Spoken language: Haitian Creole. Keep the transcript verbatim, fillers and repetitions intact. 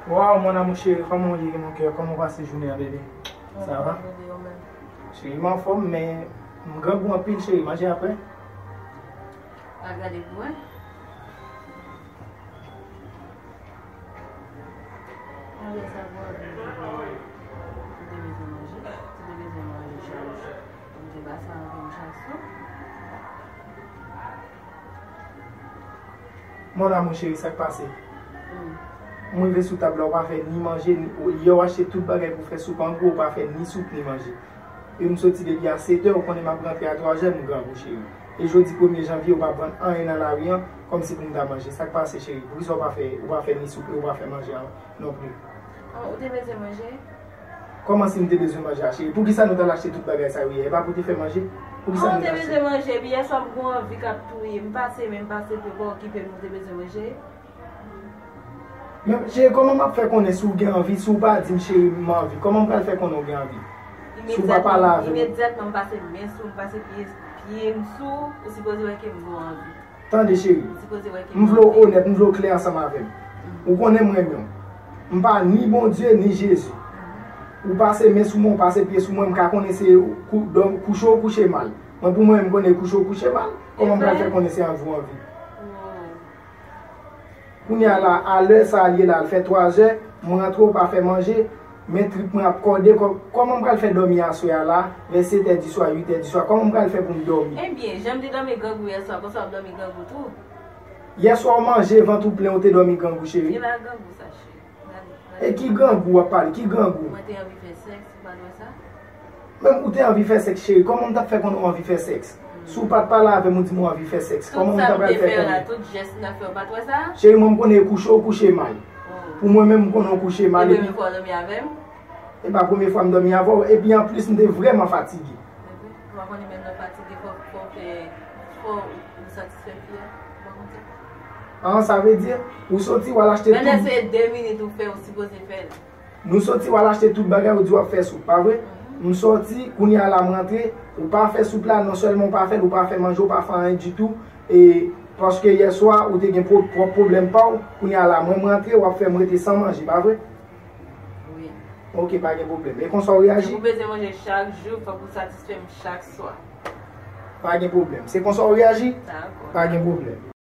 Waw, mon amour chéri, kòman w ye, mon cœur? Kòman w pase jounen an, bebe? Sa va? Cheri, m anfòm, men m grangou anpil, cheri. Manje apre. Al gade pou wè. Manje sa pou wè. Ou te bezwen manje? Ou te bezwen manje chak jou? Ou te ba sa anvi m chak jou? Mon amour chéri, sa k pase? M rive sou tab la, ou pa fè ni manje, ni, yè w achte tout bagay pou fè soup, an gwo, ou pa fè ni soup, ni manje. E m soti depi a sèt è, ou konnen m ap rantre a twa è, m grangou, cheri. E jodi premye janvye, ou pa vann anyen nan lari an, kòmsi pou m ta manje. Sa k pase, cheri? Poukisa ou pa fè, ou pa fè ni soup, e ou pa fè manje an non plis? An, ou te bezwen manje? Kòman si m te bezwen manje a, cheri? Poukisa nou t al achte tout bagay sa yo yè? E pa pou te fè manje? Poukisa nou te achte? An, ou te bezwen manje, epi yè swa m gon anvi k ap touye m. M pase, men m pase, pou pa okipe m, ou te bezwen manje? Men, cheri, kòman m ap fè konnen si w gen anvi, si w pa di m, cheri, m anvi? Kòman m pral fè konnen w gen anvi? Si w pa pale avè m? Imedyatman, imedyatman, m pase men sou, m pase pye, pye m sou, ou sipoze wè ke m gon anvi. Tande, cheri. M vle w onèt, m vle w klè ansanm avè m. Ou konnen m renmen w. M pa ni Bondye, ni Jezi. Ou pase men sou mwen, ou pase pye sou mwen, m ka konnen se kou-, dòm-, kouche ou kouche mal. Mwen, pou mwen, m konnen kouche ou kouche mal. Kòman m pral fè konnen se anvi ou anvi? Kounye a la, a lè sa a l ye la, l fè twa zè, m rantre, ou pa fè manje, men trip mwen ap kòde, kò-, kòman m pral fè dòmi aswè a la, vè sèt è di swa, uit è di swa, kòman m pral fè pou m dòmi? Ebyen, jan m te dòmi grangou yè swa, konsa w ap dòmi grangou tou. Yè swa w manje, vant ou plen, ou te dòmi grangou, cheri. Ki la grangou sa, cheri? Gade, gade. E ki grangou w ap pale? Ki grangou? Mwen te anvi fè sèks, ou pa t wè sa? Menm ou te anvi fè sèks, cheri, kòman m t ap fè konnen w anvi fè sèks? Si w pa t pale avè m, ou di m w anvi fè sèks, kòman m ta pral fè konnen? Tout sa m te fè yo la, tout jès m t ap fè yo, ou pa t wè sa? Cheri, mwen m konnen kouche w kouche mal. Pou mwen menm, m konnen w kouche mal. E premye fwa w dòmi avè m? E pa premye fwa m dòmi avè w. Epi anplis, m te vrèman fatige. Ou pa konnen menm lè w fatige, fò, fò w fè, fò ou satisfè fi a. Ou pa konn sa? An, sa vle di, ou soti, w al achte tout. Menm lè se de minit ou fè, ou sipoze fè l. Nou soti, w al achte tout bagay, ou di w ap fè soup, pa vre? M soti, kounye a la m rantre, ou pa fè soup la, non sèlman ou pa fè l, ou pa fè manje, ou pa fè anyen ditou, e paske yè swa, ou te gen pwo-, pwòp pwoblèm pa w, kounye a la, mwen m rantre, w ap fè m rete san manje, pa vre? Wi. Ok, pa gen pwoblèm. E konsa w reyaji? Ou bezwen manje chak jou, fòk ou satisfè m chak swa. Pa gen pwoblèm. Se konsa w reyaji? Dakò. Pa gen pwoblèm.